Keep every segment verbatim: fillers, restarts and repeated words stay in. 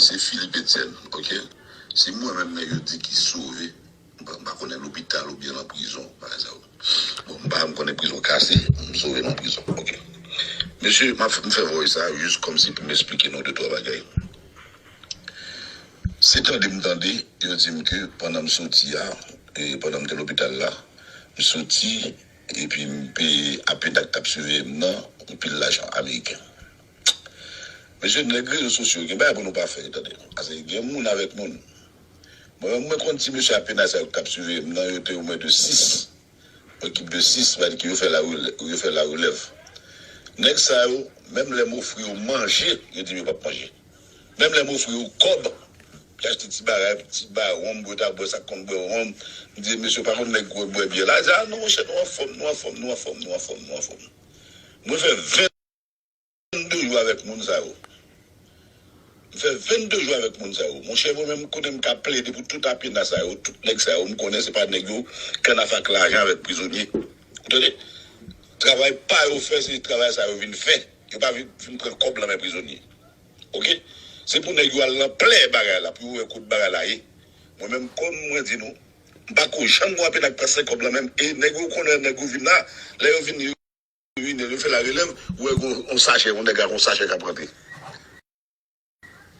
se Philippe Etienne, ok? Se mwen menm nèg yo di ki sove. M pa, m pa konnen lopital oubyen nan prizon, bagay sa yo. Bon, m pa, m konnen prizon kase, m sove nan prizon, ok? Mesye, m ap, m fè voice sa, jis kòmsi pou m eksplike nou de twa bagay. Se tande m tande, yo di m ke pandan m soti a, e pandan m te lopital la, m soti, epi m peye apena k t ap siveye m nan, yon pil lajan ameriken. Mesye, nèg rezo sosyo, gen bagay pou nou pa fè, tande. Paske gen moun avèk moun. Mwen menm, mwen konn ti mesye apena sa yo k t ap siveye m nan, yo te omwen de sis. Yon ekip de sis, sa vle di ke yo fè la relè-, yo fè la relèv. Nèg sa yo, menm lè m ofri yo manje, yo di m yo p ap manje. Menm lè m ofri yo kòb, pou yo achte ti bagay, ti bagay wonm, bwè ta bwè, sa k konn bwè wonm, m di, "Mesye, pa konn nèg bwè, bwè byè la." Yo di, "A non, monchè, nou anfòm, nou anfòm, nou anfòm, nou anfòm, nou anfòm." Mwen fè vennde jou avèk moun sa yo. M fè vennde jou avèk moun sa yo. Monchè, mwen menm, kote m ka plede pou tout apena sa yo, tout nèg sa yo, m konnen se pa nèg yo k ann afè ak lajan avèk prizonye. Ou tande? Travay pa yo fè, se travay sa yo vin fè. Yo pa vin, vin pran kòb nan men prizonye. Ok? Se pou nèg yo al nan plè bagay la, pou yo wè kot bagay la ye. Mwen menm, kòm mwen di nou, m pa ko janm gon apena k pran senk kòb nan men m. E nèg yo konnen, nèg yo vin la, lè yo vin, yo vin, yo fè la relèv, ou wè gon, on sachè, on nèg ak on sachè k ap rantre.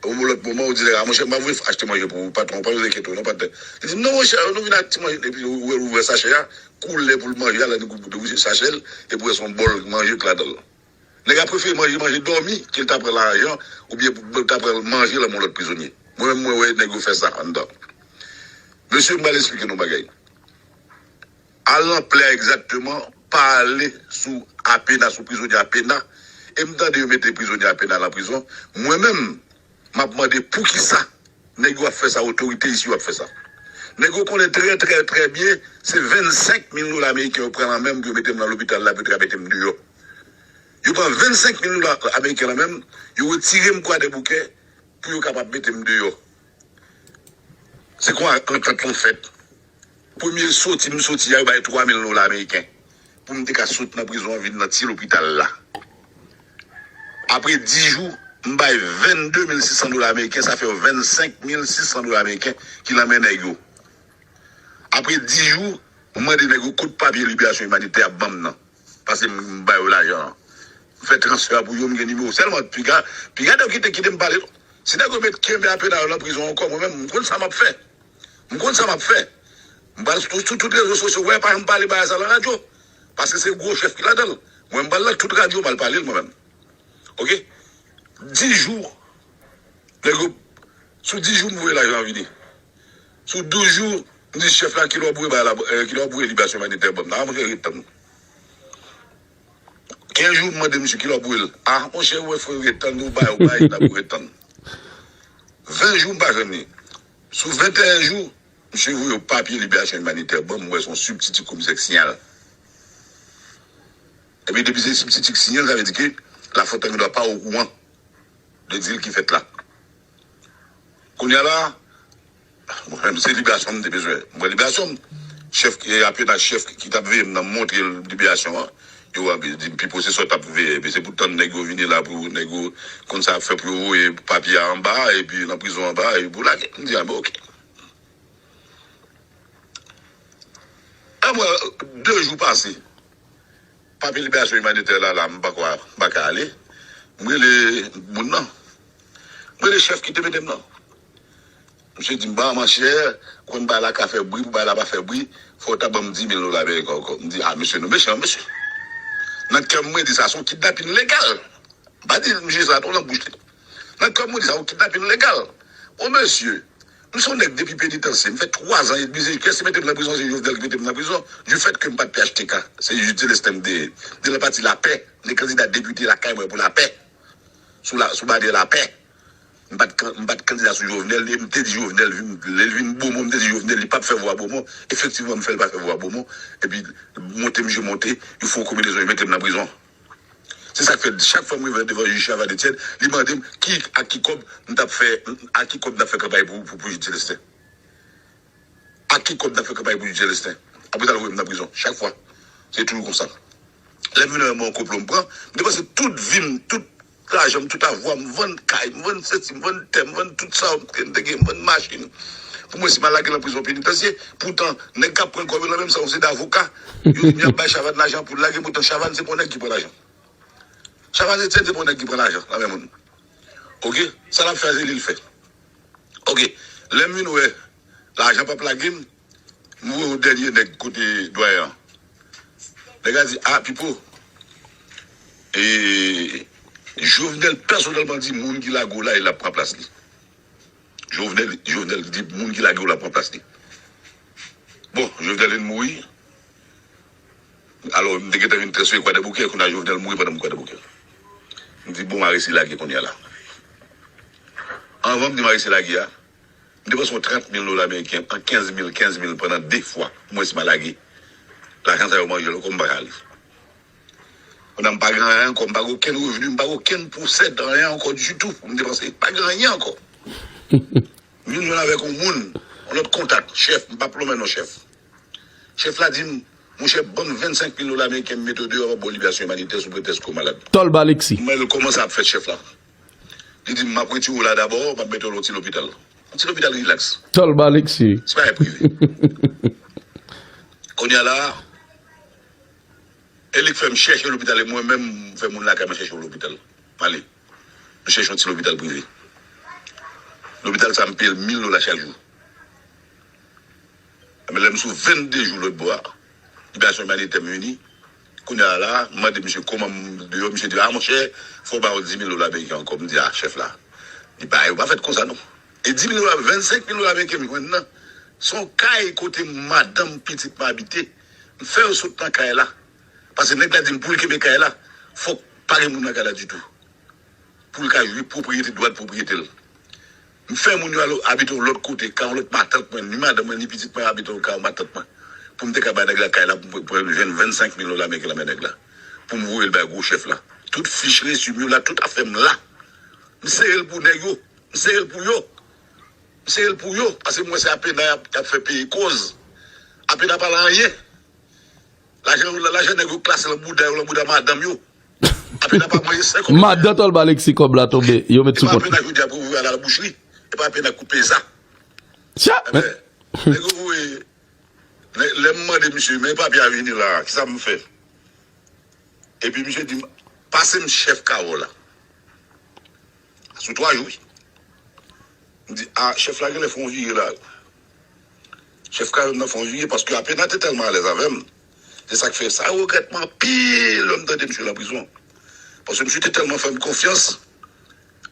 Yon lòt moman, ou di nèg la, "Monchè, m pa vle achte manje pou ou, patwon, pa vle enkyete w, non, patnè." Li di, "Non, monchè, nou vin ak ti manje." Epi ou wè l ouvè sachè a, koulè pou l manje a, lè nou goude wi se sachè l, epi ou wè se yon bòl manje k ladan l. Nèg la prefere manje, manje dòmi, ke l ta pran lajan, oubyen pou l ta pran manje nan men yon lòt prizonye. Mwen menm, mwen wè nèg yo fè sa anndan. Mesye, m pral eksplike nou bagay. Al nan plè a egzakteman, pale sou apena, sou prizonye apena. E m tande yo mete prizonye apena nan prizon. Mwen menm, m ap mande poukisa nèg yo ap fè sa, otorite isi yo ap fè sa. Nèg yo konnen trè, trè, trè byen, se vennsenk mil dola ameriken yo pran nan men m pou yo mete m nan lopital la, pou yo te ka mete m deyò. Yo pran vennsenk mil dola ameriken nan men m, yo retire m Kwadèboukè pou yo kapab mete m deyò. Se konsa antant lan fèt. Premye soti m soti a, yo bay twa mil dola ameriken pou m te ka sot nan prizon an vin nan ti lopital la. Apre dis jou, m bay vennde mil sis san dola ameriken, sa fè vennsenk mil sis san dola ameriken ki nan men nèg yo. Apre dis jou, m mande nèg yo kot papye liberasyon imanitè ap ban m nan. Paske m ba yo lajan an. M fè transfè a pou yo, m gen nimewo. Sèlman, piga, piga nèg yo kite, kite m pale non. Si nèg yo met kenbe apena yo nan prizon ankò, mwen menm, m konn sa m ap fè. M konn sa m ap fè. M pral sou, sou tout rezo sosyo, wè, pa janm pale bagay sa nan radyo. Paske se gwo chèf ki ladan l. Mwen, m pral nan tout radyo, m al pale l mwen menm. Ok? Dis jou, nèg yo, sou dis jou, m voye lajan an vini. Sou douz jou, m di chèf la, kilè w ap voye bagay la, eh, kilè w ap voye liberasyon imanitè ban m nan. A, monchè, ret tann. Kenz jou, m mande misye kilè w ap voye l. A, monchè, ou wè frè, ret tann, ou bay, ou bay, n ap ret tann. Ven jou, m pa jwenn li. Sou venteyen jou, misye voye yon papye liberasyon imanitè ban m, m wè se yon sibtiti komisè k siyen l. Ebyen, depi se sibtiti k siyen l, sa vle di ke Lafontaine dwa pa okouran de dil ki fèt la. Kounye a la, mwen menm, se liberasyon m te bezwen. Mwen, liberasyon m, chèf, e, apena chèf ki t ap veye m nan montre l liberasyon an. Yo di, Pipo, se sa w t ap veye. Epi se pou tann nèg yo vini la, pou nèg yo konn sa y ap fè pou yo voye papye a anba, epi nan prizon anba, epi pou lage. M di, a, bon, ok. An mwen, de jou pase. Papye liberasyon imanitè la, la, m pa kwa, m pa ka ale. M rele moun nan. M rele chèf ki te mete m nan. Misye di m, "Ba, monchè, konn bagay la ka fè bri, pou bagay la pa fè bri, fò w ta ban m dis mil dola ameriken ankò." M di, "A, mesye, nou mechan, mesye." Nan kè m, mwen di, "Sa se yon kidnapin legal." M pa di misye sa, tou nan bouch li. Nan kè m, mwen di, "Sa se yon kidnapin legal." O mesye, m se yon nèg depi penitansye, m fè twa zan edmi, se kiyès ki mete m nan prizon? Se Jovenel ki mete m nan prizon. Du fait que m pa t P H T K, se Jude Célestin m te ye. M te nan pati Lapè, m te kandida depite lakay mwen pou Lapè. Sou la, sou baryè Lapè. M pa t kan-, m pa t kandida sou Jovenel, e m te di Jovenel, vin, lè l vin Bomon, m te di Jovenel, li p ap fè vwa Bomon. Efektivman, m fè l pa fè vwa Bomon. Epi, monte misye monte, yo fè yon konbinezon, yo mete m nan prizon. Se sa k fè, chak fwa m rive devan jij Chavannes Etienne, li mande m ki, ak ki kòb m t ap fè, ak ki kòb m t ap fè kanpay pou, pou, pou Jude Célestin. Ak ki kòb m t ap fè kanpay pou Jude Célestin. Apre sa, l voye m nan prizon, chak fwa. Se toujou konsa. Lè m vin wè m yon konplo m pran, m depanse tout vi m, tout lajan m, tout avwa m, m vann kay, m vann sesi, m vann tè, m vann tout sa m te gen, m vann machin. Pou mwen, si m al lage nan prizon penitansye, poutan, nèg k ap pran kòb yo nan men m, se yon seri de avoka. Yo di m y ap bay Chavannes lajan pou l lage m, poutan Chavannes se pa yon nèg ki pran lajan. Chavannes Etienne se pa yon nèg ki pran lajan nan men moun. Oke? Sa l ap fè a, se li l fè. Oke. Lè m vin wè lajan p ap lage m, m voye yon dènye nèg kote dwayen an. Nèg la di, "A, Pipo, e, Jovenel pèsonèlman di moun ki lage w la, e l ap pran plas li." Jovenel, Jovenel di moun ki lage w la pran plas li. Bon, Jovenel vin mouri. Alò, m te gentan vin transfere Kwadèboukè, kounye a Jovenel mouri pandan m Kwadèboukè. M di, "Bon, m a resi lage kounye a la." Anvan m di m a resi lage a, m depanse yon trant mil dola ameriken, an kenz mil, kenz mil pandan de fwa pou mwen si m a lage. Lajan sa yo manje l ankò, m pa ka ale. Kounye a m pa gen anyen ankò, m pa gen okenn revni, m pa gen okenn pwosè, anyen ankò ditou pou m depanse. Pa gen anyen ankò. M vin jwenn avèk yon moun, yon lòt kontak, chèf, m p ap lonmen non chèf. Chèf la di m, "Monchè, ban m vennsenk mil dola ameriken, m mete w deyò, m ap ba w libyasyon imanitè sou pretèks ke w malad." Tòlba Alexis. Mwen, kòman sa ap fèt, chèf la? Li di m, "M ap retire w la dabò, m ap mete w nan yon ti lopital." Yon ti lopital rilaks. Tòlba Alexis. Se pa yon prive. Kounye a la, e li k fè m chèche lopital, e mwen menm, m fè moun lakay mwen chèche yon lopital. M ale. M chèche yon ti lopital prive. Lopital sa, m peye l mil dola chak jou. Men lè m sou vennde jou lòt bò a, libyasyon imanitè m vini. Kounye a la, m mande misye kòman m deyò, misye di, "A, monchè, fò w ba yo dis mil dola ameriken ankò." M di, "A, chèf la, li pa, yo pa fèt konsa non." E dis mil dola, vennsenk mil dola ameriken m jwenn nan, se yon kay kote madanm, pitit mwen abite. M fè yo sot nan kay la. Paske nèg la di m pou l kenbe kay la, fòk pa gen moun nan kay la ditou. Pou l ka jwi pwopriyete, dwa de pwopriyete l. M fè moun yo al abite yon lòt kote, kay yon lòt matant mwen, ni madanm mwen, ni pitit mwen abite yon kay yon matant mwen. Pou m te ka bay nèg la kay la, pou m, pou m jwenn vennsenk mil dola ameriken nan men nèg la. Pou m voye l bay gwo chèf la. Tout fich resi m yo la, tout afè m la. M sere l pou nèg yo. M sere l pou yo. M sere l pou yo. Paske m wè se apena y ap, y ap fè peye koz. Apena pa lan anyen. Lajan, lajan nèg yo klase lan bouda yo, lan bouda madanm yo. Apena pa manje senk kòb. Madan Tòlba Alexis, kòb la tonbe, yo met sou kont. E pa apena jodi a pou voye al la bouchri. E pa apena koupe sa. Tcha! Ebyen, nèg yo voye, lè, lè m mande misye, "Men papye a vini la, kisa m fè?" Epi misye di m, "Pase m chèf kawo la." Sou twa jou, wi. M di, "A, chèf la genlè fè yon vire la." Chèf kawo m nan fè yon vire, paske apena te tèlman alèz avè m. Se sa k fè, sa regrèt mwen anpil lè m tande misye lan prizon. Paske misye te tèlman fè m konfyans.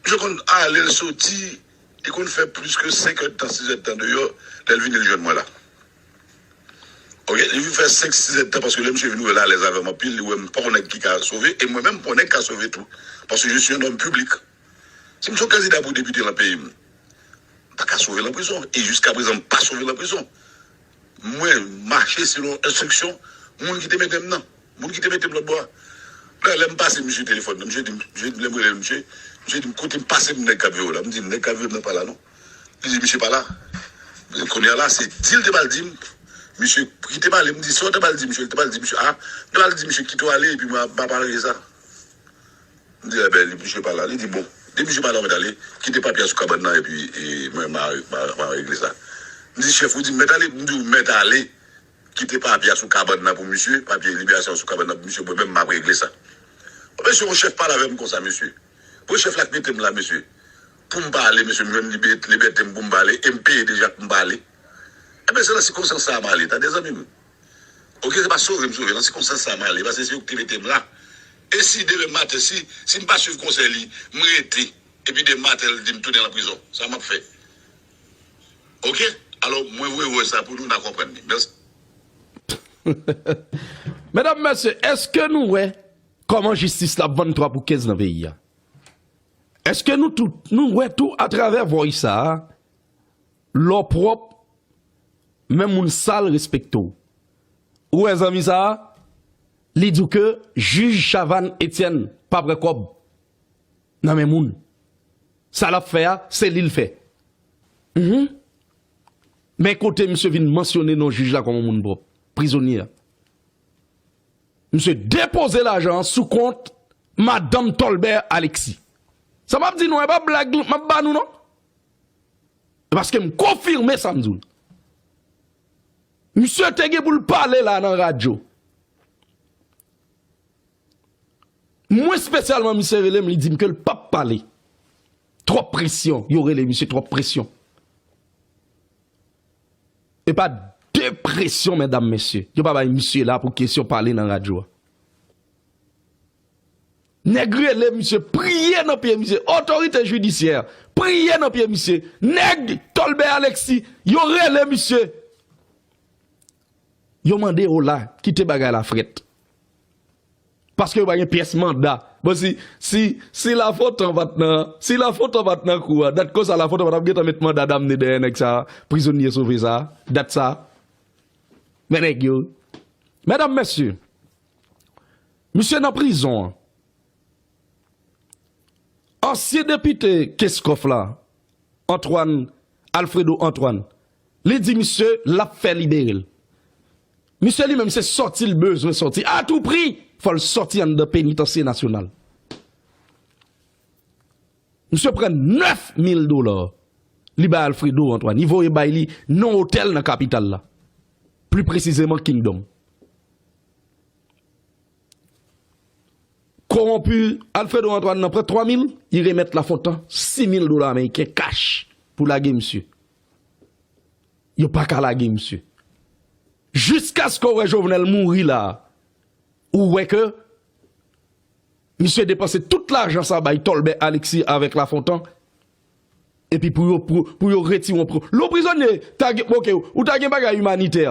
Misye konn ale, l soti, li konn fè plis ke senk èdtan, sis èdtan deyò, lè l vini, l jwenn mwen la. Oke, li vin fè senk, sis èdtan, paske lè misye vin wè l alèz avè m anpil, li wè m pa yon nèg ki ka sove, e mwen menm m pa yon nèg ka sove tou. Paske je suis un homme public. Si m se yon kandida pou depite lan peyi m, m pa ka sove lan prizon. E jiskaprezan, m pa sove lan prizon. Mwen mache selon enstriksyon moun ki te mete m nan. Moun ki te mete m lòt bò a. Lè, lè m pase misye telefòn nan, misye di m, misye di m, lè m rele misye, misye di m, "Kote m pase m nèg k ap veye w la?" M di, "Nèg k ap veye m nan pa la non." Li di, "Misye pa la." Kounye a la, se di l te pral di m, "Misye, kite m ale." M di, "Sa w te pral di misye?" Li te pral di misye, "A, m te pral di misye kite w ale, epi mwen, m ap regle sa." M di, "Ebyen, li, misye pa la." Li di, "Bon, depi misye pa la, w mèt ale, kite papye a sou kabann nan, epi, e, mwen, m a, m a, m a regle sa." M di, "Chèf, ou di m mèt ale?" M di, "Ou mèt ale, kite papye a sou kabann nan pou misye, papye liberasyon sou kabann nan pou misye, mwen menm, m ap regle sa." Mesye, yon chèf pale avè m konsa, mesye. Bon, chèf la k mete m la, mesye. Pou m pale, mesye, m jwenn libè-, libète m pou m pale, e m peye deja pou m pale. Ebyen, se nan sikonstans sa a m ale, tande, zanmi m. Oke, se pa sove m sove, nan sikonstans sa a m ale, paske se yo ki te mete m la. E si demen maten, si, si m pa swiv konsèy li, m rete, epi demen maten, li di m tounen nan prizon, sa m ap fè? Oke? Alò, mwen voye vòy sa pou nou, n a konprann li. Mèsi. Medam, mesye, èske nou wè kòman jistis la ap vann twa pou kenz nan peyi a? Èske nou tout, nou wè tou atravè vòy sa a, lè w pwòp, menm moun sal respekte w? Ou wè zanmi sa a, li di w ke jij Chavannes Etienne pa pran kòb nan men moun. Sa l ap fè a, se li l fè. Mhm. Men kote misye vin mansyone non jij la kòm yon moun pwòp, prizonye a. Misye depoze lajan an sou kont madanm Tolbert Alexis. Sa m ap di nou, e pa blag m ap ba nou, non. E paske m konfime sa m di w. Misye te gen pou l pale la nan radyo. Mwen espesyalman, misye rele m, li di m ke l p ap pale. Twòp presyon, yo rele misye twòp presyon. E pa de presyon, medam, mesye. Yo pa bay misye la pou kesyon pale nan radyo a. Nèg rele misye, priye nan pye misye, otorite jidisyè, priye nan pye misye. Nèg Tolbè Alexis, yo rele misye. Yo mande yo la, kite bagay la frèt. Paske yo pa gen pyès manda. Bon, si, si, si Lafontan pa t nan, si Lafontan pa t nan kou a, dat konsa Lafontan pa t ap gentan met manda damne dèyè nèg sa a, prizonye sove sa a, dat sa a. Men nèg yo. Medam, mesye, misye nan prizon an. Ansyen depite Kenskòf la, Antoine, Alfredo Antoine, li di misye l ap fè libere l. Misye li menm se sòti l bezwen sòti. A tou pri, fò l sòti anndan penitansye nasyonal. Misye pran nèf mil dola. Li bay Alfredo Antoine. Li voye bay li nan otèl nan kapital la. Pli presizeman Kingdom. Kowonpi Alfredo Antoine nan pran twa mil, li remèt Lafontan sis mil dola ameriken kach pou lage misye. Yo pa ka lage misye. Jiskaske w wè Jovenel mouri la, ou wè ke misye depanse tout lajan sa bay Tolbè Alexis avèk Lafontan. Epi pou yo, pou, pou yo retire yon pri-, lè w prizonye, ta gen, oke, ou ta gen bagay imanitè.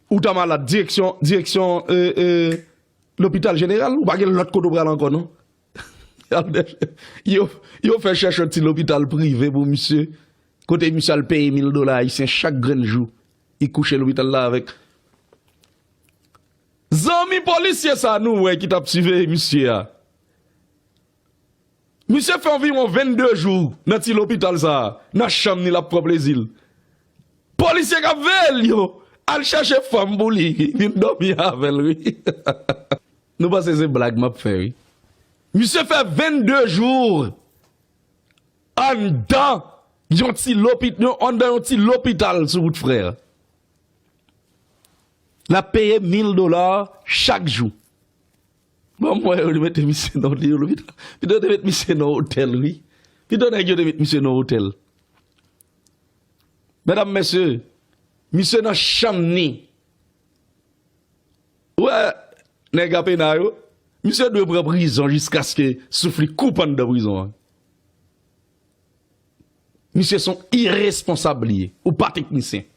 Ou ta malad, direksyon, direksyon, e, e, lopital jeneral, ou pa gen lòt kote w pral ankò, non. Yo, yo fè chèche yon ti lopital prive pou misye, kote misye al peye mil dola ayisyen chak grenn jou. Li kouche lopital la avèk zanmi polisye sa nou wè ki t ap siveye misye a. Misye fè anviwon vennde jou nan ti lopital sa a, nan chanm ni l ap pran plezi l. Polisye k ap veye l yo al chèche fanm pou li, vin dòmi avè l, wi. Nou panse se blag m ap fè, wi. Misye fè vennde jou anndan yon ti lopi-, yon, anndan yon ti lopital sou wout frè. L ap peye mil dola chak jou. Bon, mwen, yo te mete misye nan, yo lopital. Pito yo te met misye nan otèl, wi. Pito nèg yo te met misye nan otèl. Medam, mesye, misye nan chanm ni. Ou wè, nèg apena yo, misye dwe pran prizon jiskaske souf li koupe anndan prizon an. Misye se yon iresponsab li ye. Ou pa teknisyen.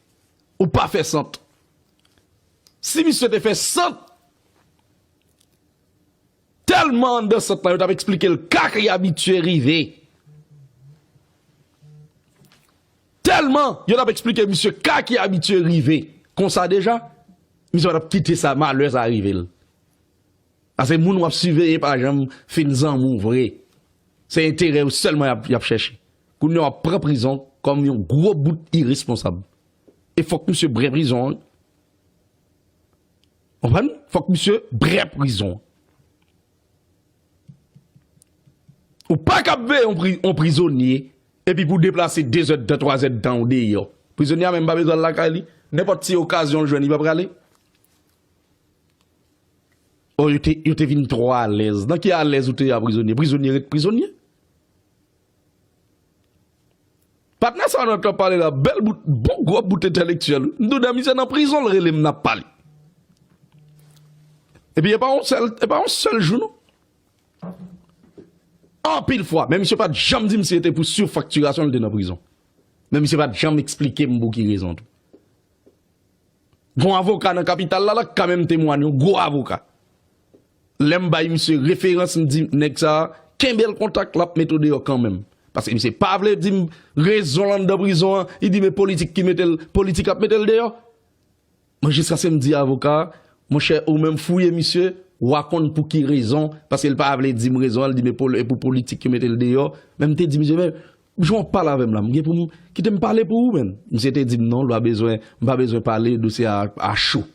Ou pa fè sant. Si misye te fè sant, tèlman anndan sant lan, yo t ap eksplike l ka ki abitye rive. Tèlman, yo t ap eksplike misye ka ki abitye rive. Konsa deja, misye pa t ap kite sa, malè sa rive l. Paske moun w ap siveye pa janm fin zanmi w vre. Se enterè yo sèlman y ap, y ap chèche. Kounye a w ap pran prizon kòm yon gwo bout iresponsab. E fòk misye brè prizon an. Konprann? Fòk misye brè prizon. Ou pa ka ap veye yon pri-, yon prizonye, epi pou deplase de zèdtan, twa zèdtan ou deyò. Prizonye a menm pa bezwen al lakay li. Nenpòt ti okazyon l jwenn, li pa prale. O, yo te, yo te vin twò alèz. Nan ki alèz ou te ye a prizonye? Prizonye ret prizonye. Patnè sa nou t ap pale la, bèl bout, bon gwo bout entèlektyèl. M di w, misye nan prizon, l rele m, n ap pale. Epi e pa yon sèl, e pa yon sèl jou, non. Anpil fwa, men misye pa t janm di m si se te pou sifaktirasyon l te nan prizon. Men misye pa t janm eksplike m pou ki rezon tou. Gon avoka nan kapital la, la, k ka menm temwanye, yon gwo avoka. Lè m bay misye referans, m di nèg sa a, kenbe l kontak, l ap mete w deyò kanmenm. Paske misye pa vle di m rezon l anndan prizon an, li di men politik ki mete l, politik ap mete l deyò. Mwen jiskaske m di avoka a, monchè, ou menm fouye misye, w a konn pou ki rezon, paske l pa vle di m rezon an, l di men pol-, e pou politik ki mete l deyò. Men m te di misye, men, jan w ap pale avè m la, m gen pou m, kite m pale pou ou, menn. Misye te di m non, l pa bezwen, m pa bezwen pale dosye a, a cho.